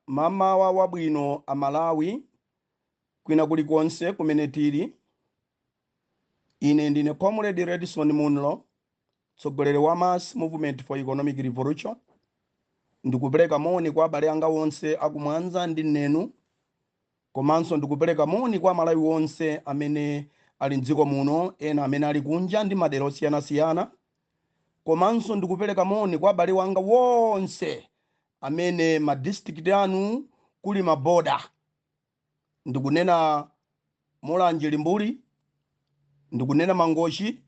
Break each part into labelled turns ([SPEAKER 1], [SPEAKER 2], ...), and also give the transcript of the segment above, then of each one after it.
[SPEAKER 1] Mamawa wabwino Amalawi kwina kulikonse kumene tili. Ine ndine Comrade Redson Munlo, mtsogoleri wa Mass Movement for Economic Revolution. Ndikupereka moni kwa abale anga onse akumwanza ndi Neno, komanso ndikupereka moni kwa Amalawi onse amene ali mdziko muno, ena amene ali kunja ndi madera osiyanasiyana, komanso ndikupereka moni kwa abale wanga wonse amene ma district anu kuli maboda. Ndikunena Mulanje Limbuli, ndikunena Mangochi,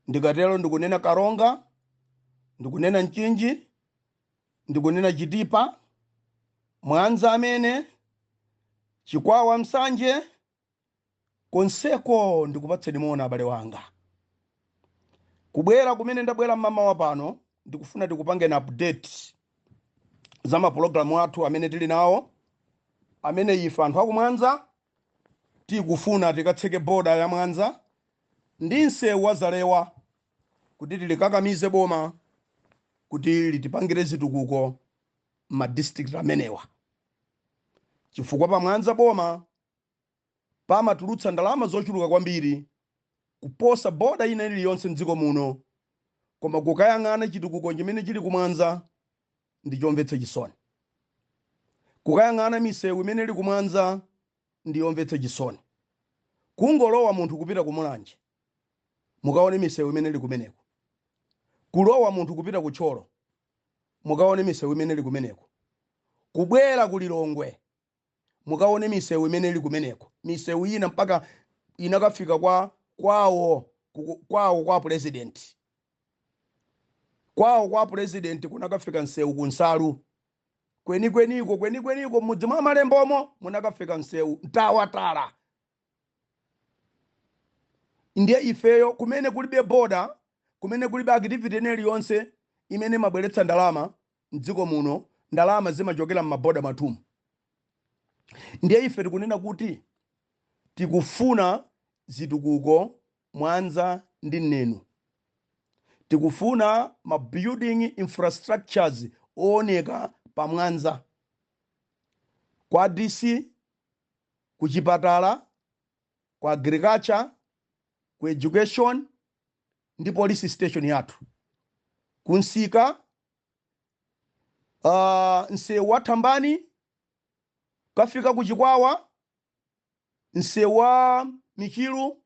[SPEAKER 1] ndikatero ndikunena Karonga, ndikunena Mchinji, ndikunena Chitipa, Mwanza amene Chikwawa, Msanje, konseko ndikupatseni moni abale wanga. Kubwera kumene ndabwera mmamawa pano, ndikufuna tikupangeni update za mapulogalamu athu amene tili nawo, amene ife anthu akumwanza tikufuna tikatseke boda ya Mwanza ndi msewu wa Zalewa, kuti tilikakamize boma kuti litipangire zitukuko ma district amenewa, chifukwa pa Mwanza boma pamatulutsa ndalama zochuluka kwambiri kuposa boda ina iliyonse mdziko muno, koma kukayang'ana chitukuko chimene chili kumwanza ndi chomvetsa chisoni. Kukayang'ana misewu imene ili kumwanza ndi yomvetsa chisoni. Kungolowa munthu kupita kumulanje, mukaone misewu imene ili kumeneko. Kulowa munthu kupita kutcholo, mukaone misewu imene ili kumeneko. Kubwera ku Lilongwe, mukaone misewu imene ili kumeneko. Misewu ina mpaka inakafika kwa kwawo kwawo kwa president, kwawo kwa president kunakafika msewu kunsalu kwenikweniko, kwenikweniko mudzi mwa Malembomo munakafika msewu mtawatala. Ndiye ifeyo kumene kulibe boda, kumene kulibe activity ina iliyonse imene imabweretsa ndalama mdziko muno, ndalama zimachokera m'maboda mwathumu. Ndiye ife tikunena kuti tikufuna zitukuko Mwanza ndi Neno. Tikufuna ma building infrastructures ooneka pa Mwanza, kwa DC, ku chipatala, ku agriculture, ku education ndi police station yathu, kunsika, msewu wa Thambani kafika ku Chikwawa, msewu wa Michiru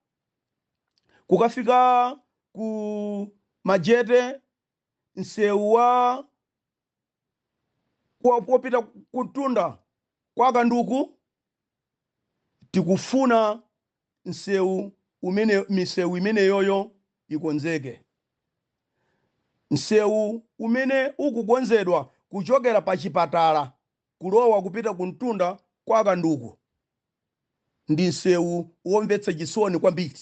[SPEAKER 1] kukafika ku Majete, msewu wa wopita kutunda kwa Kanduku. Tikufuna msewu umene, misewu imeneyoyo ikonzeke. Msewu umene ukukonzedwa kuchokera pa chipatala kulowa kupita kumtunda kwa Kanduku ndi msewu womvetsa chisoni kwambiri.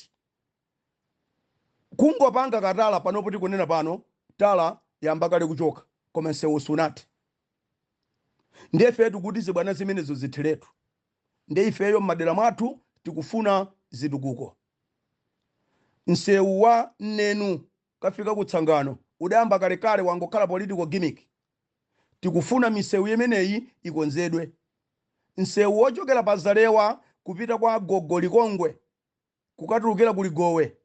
[SPEAKER 1] Kungopanga katala panopo, tikunena pano tala yamba kale kuchoka, koma msewu sunati. Ndiye ifeyo tikuti zibwana zimenezo zitheretu. Ndiye ifeyo m'madera mwathu tikufuna zitukuko. Msewu wa Neno kafika kutsangano udayamba kalekale, wangokhala political gimmick. Tikufuna misewu imeneyi ikonzedwe. Msewu wochokera pa Zalewa kupita kwa Gogo Likongwe kukatulukira ku Ligowe,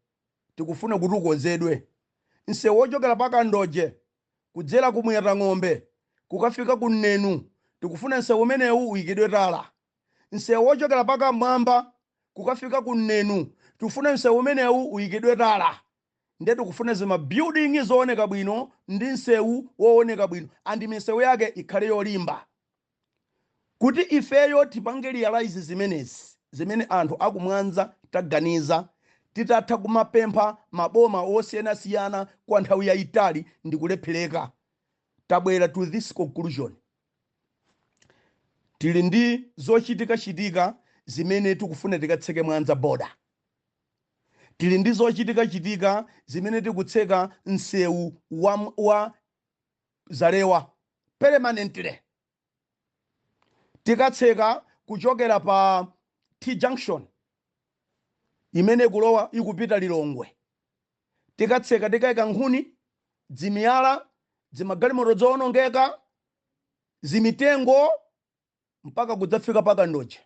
[SPEAKER 1] tikufuna kuti ukonzedwe. Msewu wochokera pa Kandoje kudzera ku Mwetang'ombe kukafika ku Neno, tikufuna msewu umenewu uyikidwe tala. Msewu wochokera pa Kamwamba kukafika ku Neno, tikufuna msewu umenewu uyikidwe tala. Ndiye tikufuna zima building zooneka bwino ndi msewu wooneka bwino, and misewu yake ikhale yolimba. Kuti ifeyo tipange realize zimenezi, zimene anthu akumwanza taganiza titatha kumapempha maboma osiyanasiyana kwa nthawi yayitali ndi kulephereka, tabwera to this conclusion. Tili ndi zochitikachitika zimene tikufuna tikatseke Mwanza border. Tili ndi zochitikachitika zimene tikutseka msewu wa Zalewa permanently. Tikatseka kuchokera pa T junction imene kulowa ikupita Lilongwe. Tikatseka, tikayika nkhuni, dzimiyala, dzimagalimoto zowonongeka. Zimitengo mpaka kudzafika pa Kandoje.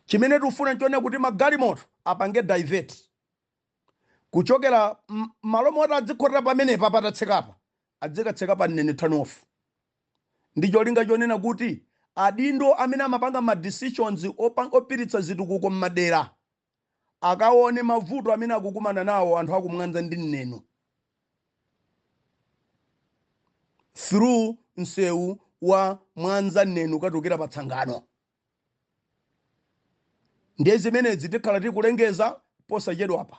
[SPEAKER 1] Chimene tikufuna nchonena kuti magalimoto apange divert kuchokera malo moti adzikhotera pamenepa patatsekapa, adzikatseka pa Mnenu turn off, ndi cholinga chonena kuti adindo amene amapanga ma decisions opititsa zitukuko m'madera akaone mavuto amene akukumana nawo anthu aku Mwanza ndi Neno through msewu wa Mwanza Neno kutulukira pa Tsangano. Ndiye zimenezi tikhala tikulengeza posachedwapa.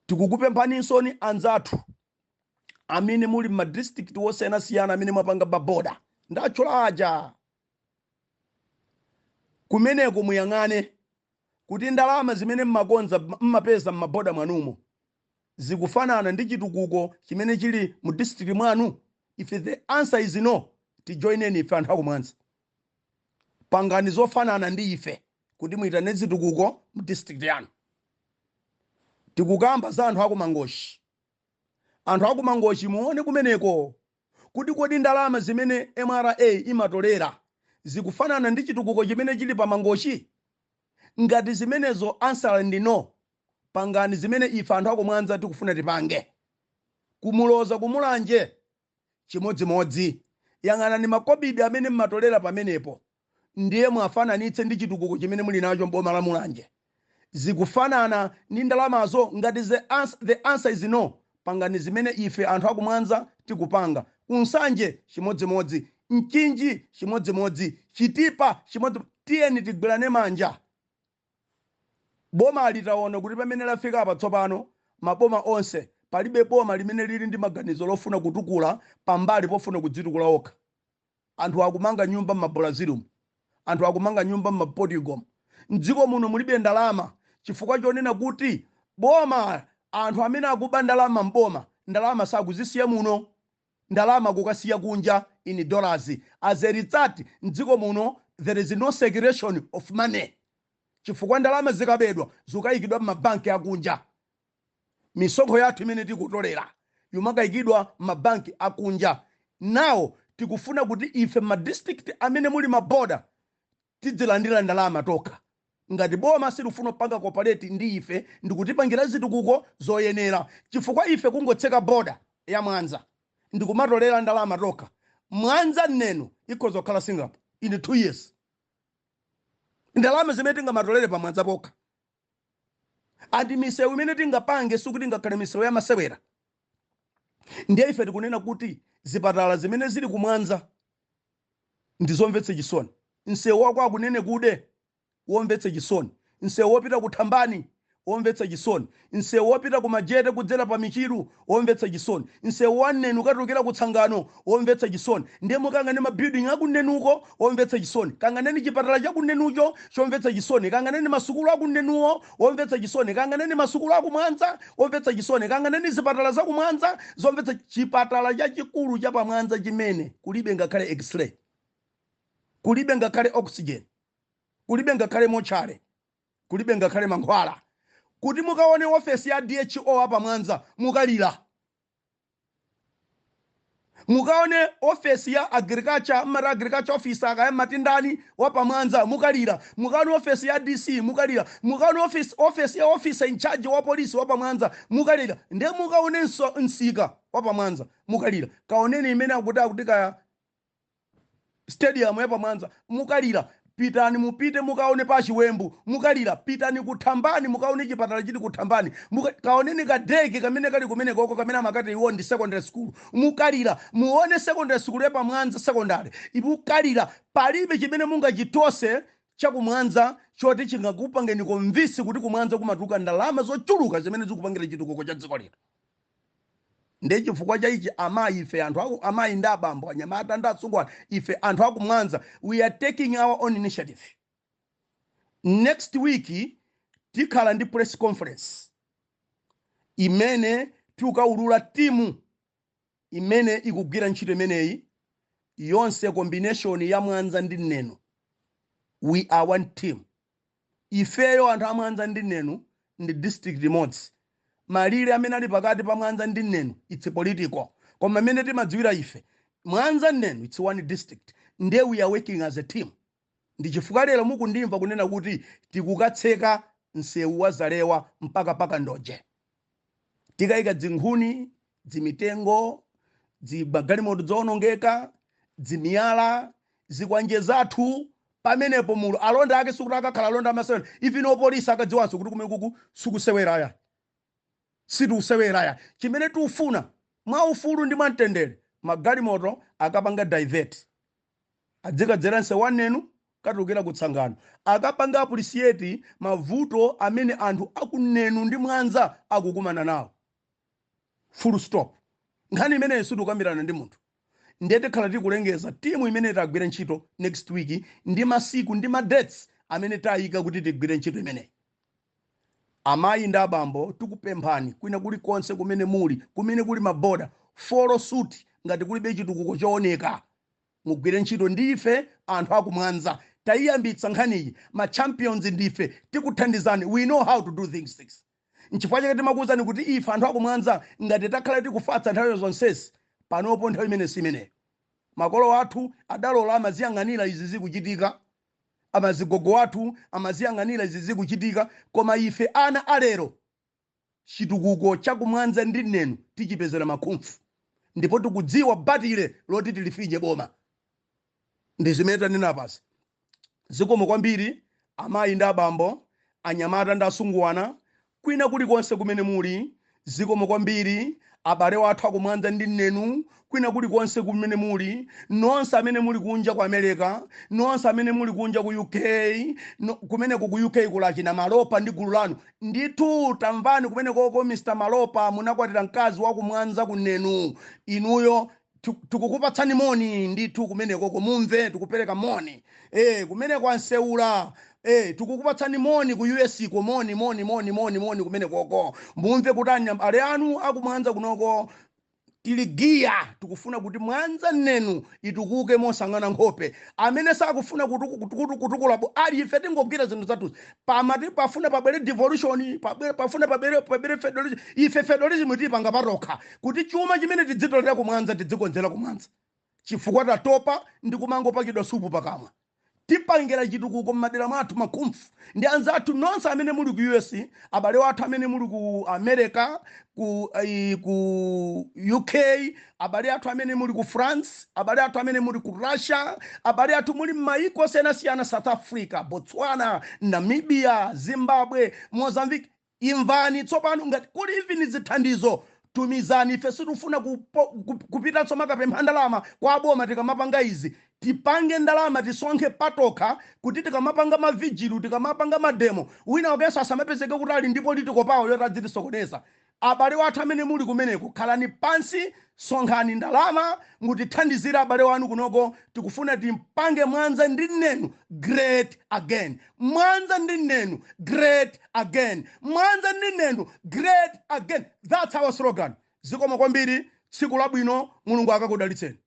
[SPEAKER 1] Tikukupemphaninsoni anzathu amene muli m'ma district osiyanasiyana amene mwapanga maboda ndatchula aja, kumeneko muyang'ane kuti ndalama zimene mmakonza mmapeza m'maboda mwanumo zikufanana ndi chitukuko chimene chili mu district mwanu. If the answer is no, tijoineni ife anthu aku Mwanza, pangani zofanana ndi ife kuti muitane zitukuko mu district yanu. Tikukamba za anthu aku Mangochi. Anthu aku Mangochi, muone kumeneko kuti kodi ndalama zimene MRA imatolera zikufanana ndi chitukuko chimene chili pa Mangochi? Ngati zimenezo answer ndi no, pangani zimene ife anthu aku Mwanza tikufuna tipange. Kumuloza kumulanje chimodzimodzi, yang'anani makobidi amene mmatolera pamenepo ndiye mwafananitse ndi chitukuko chimene muli nacho mboma la Mulanje. Zikufanana ndi ndalamazo? Ngati the answer is no, pangani zimene ife anthu aku Mwanza tikupanga. Kunsanje chimodzimodzi, Mchinji chimodzimodzi, Chitipa chimodzi. Tiyeni tigwirane manja. Boma litaona kuti pamene lafika apa tsopano, maboma onse, palibe boma limene lili ndi maganizo lofuna kutukula pambali pofuna kudzitukula okha. Anthu akumanga nyumba m'mabrazil, anthu akumanga nyumba m'maportugal. Mdziko muno mulibe ndalama chifukwa chonena kuti boma, anthu amene akuba ndalama mboma, ndalama sakuzisiya muno, ndalama kukasiya kunja in dollars. As a result, mdziko muno there is no circulation of money chifukwa ndalama zikabedwa zikayikidwa m'mabanki akunja. Misonkho yathu imene tikutolera yumakayikidwa m'mabanki akunja. Nawo tikufuna kuti ife madistrict amene muli maboda tidzilandira ndalama tokha. Ngati boma silifuna kupanga cooperate ndi ife ndikutipangira zitukuko zoyenera, chifukwa ife kungotseka boda ya Mwanza ndikumatolera ndalama tokha, Mwanza Neno ikhoza kukhala Singapore in 2 years. Ndalama zimene tingamatolere pa Mwanza pokha and misewu imene tingapange sikuti ingakhale misewu yamasewera. Ndiye ife tikunena kuti zipatala zimene zili kumwanza ndizomvetsa chisoni. Msewu wako akunene kude womvetsa chisoni, msewu wopita ku Thambani womvetsa chisoni, msewu wopita ku Majete kudzera pa Michiru womvetsa chisoni, msewu wa Neno ukatulukira ku Tsangano womvetsa chisoni. Ndiye mukangane ma building akunenuko womvetsa chisoni, kang'aneni chipatala chakunenucho chomvetsa chisoni, kang'aneni masukulu akunenuwo womvetsa chisoni, kang'aneni masukulu akumwanza womvetsa chisoni, kang'aneni zipatala zakumwanza zomvetsa. Chipatala chachikulu cha pamwanza chimene kulibe ngakhale x-ray, kulibe ngakhale oxygen, kulibe ngakhale mortuary, kulibe ngakhale mankhwala. Kuti mukaone ofesi ya DHO apamwanza, mukalira. Mukaone ofesi ya agriculture, mmati agriculture officer kaya matindani wapamwanza, mukalira. Mukaone ofesi ya DC, mukalira. Mukaone ofesi ya officer in charge wa polisi wapamwanza, mukalira. Ndiye mukaone msika wapamwanza, mukalira. Kaoneni imene akuti kaya stadium yapamwanza, mukalira. Pitani, mupite mukaone pa Chiwembu, mukalira. Pitani kuthambani mukaone chipatala chili kuthambani. Kaoneni kadeke kamene kali kumene koko kamene amakati iwo ndi secondary school, mukalira. Muone secondary school yapamwanza secondary, mukalira. Palibe chimene mungachitose chakumwanza choti chingakupangeni convince kuti kumwanza kumatuluka ndalama zochuluka zimene zikupangira chitukuko cha dziko lino. Ndiye chifukwa cha ichi, amayi, ife anthu aku amayi ndi abambo, anyamata ndi asungwana, ife anthu akumwanza, we are taking our own initiative. Next week tikhala ndi press conference imene tikukaulula timu imene ikugwira ntchito imeneyi yonse, combination ya Mwanza ndi Neno. We are one team. Ifeyo anthu a Mwanza ndi Neno ndi district imodzi. Malire amene ali pakati pa Mwanza ndi Neno, it's political, koma amene timadziwira ife Mwanza, Neno, it's one district, nde we are working as a team. Ndi chifukwa lero mukundimva kunena kuti tikukatseka msewu wa Zalewa mpaka paka Ndoje. Tikayika dzinkhuni, dzimitengo, dzimagalimoto zowonongeka, dzimiyala, zikwanje zathu pamenepo. Mulu alonda ake, sikuti akakhala alonda amasewera. Even opolisi akadziwanso kuti kumene kuku sikusewera, sitikusewera. Chimene tikufuna mwaufulu ndi mwamtendere, magalimoto akapanga divert, adzikadzera msewu wa Neno katulukira kutsangano, akapanga appreciate mavuto amene anthu akunenu ndi Mwanza akukumana nawo, full stop. Nkhani imeneyi sitikukambirana ndi munthu. Ndiye tikhala tikulengeza timu imene tagwire ntchito next week, ndi masiku ndi ma dates amene tayika kuti tigwire ntchito imeneyi. Amayi ndi abambo, tikupemphani kwina kulikonse kumene muli, kumene kuli maboda, follow suit. Ngati kulibe chitukuko chooneka, mugwire ntchito ndife anthu akumwanza. Tayiyambitsa nkhaniyi, ma champions ndife, tikuthandizani. We know how to do things things. Nchifukwa chake timakuwuzani kuti ife anthu akumwanza, ngati takhala tikufatsa nthawi zonsesi, panopo nthawi imene si imeneyo. Makolo athu adalola, amaziyang'anira izi zikuchitika, amazigogo athu amaziyang'anira izi zikuchitika, koma ife ana alero, chitukuko chakumwanza ndi Neno tichipezera makhumfu, ndipo tikudziwa batile loti tilifinye boma. Ndi zimene tanena pasi. Zikomo kwambiri, amayi ndi abambo, anyamata ndi asungwana, kwina kulikonse kumene muli. Zikomo kwambiri, abale wathu akumwanza ndi Neno, kwina kulikonse kumene muli, nonse amene muli kunja ku America, nonse amene muli kunja ku UK. No, kumeneko ku UK kulachina Malopa ndi gulu lanu. Ndithu tamvani kumene koko, Mr Malopa, munakwatira mkazi wakumwanza ku Neno. Inuyo tikukupatsani moni ndithu kumenekoko, mumve tikupereka moni. Kumeneko anseula, tikukupatsani moni ku US ko. Moni, moni, moni, moni, moni kumenekoko. Mumve kuti abale anu akumwanza kunoko tili giya. Tikufuna kuti Mwanza, Neno itukuke mosang'ana nkhope. Amene sakufuna kutukula ali ife, tingogwira zinthu zathu. Pamati pafuna pabwere devolution, pafuna pabwere federalism, ife federalism tipanga patokha, kuti chuma chimene tidzitolera kumwanza tidzikonzera kumwanza, chifukwa tatopa ndi kumangopakidwa supu pakamwa. Tipangira chitukuko m'madera mwathu makhumfu ndi anzathu nonse amene muli ku US, abale wathu amene muli ku America, ku UK, abale athu amene muli ku France, abale athu amene muli ku Russia, abale athu muli m'mayiko osiyanasiyana, South Africa, Botswana, Namibia, Zimbabwe, Mozambique, imvani tsopano. Ngati kuli even zithandizo, tumizani. Ife sitifuna kupitanso makapempha ndalama kwa aboma. Tikamapanga izi, tipange ndalama, tisonkhe patokha, kuti tikamapanga ma vigil, tikamapanga ma demo, wina wakenso asamapezeke kuti ali ndi political power yoti adzitisokoneza. Abale wathu amene muli kumeneko, khalani pansi, sonkhani ndalama, mutithandizire abale wanu kunoko. Tikufuna timpange Mwanza ndi Neno great again, Mwanza ndi Neno great again, Mwanza ndi Neno great again. That's our slogan. Zikomo kwambiri, tsiku labwino, Mulungu akakudalitseni.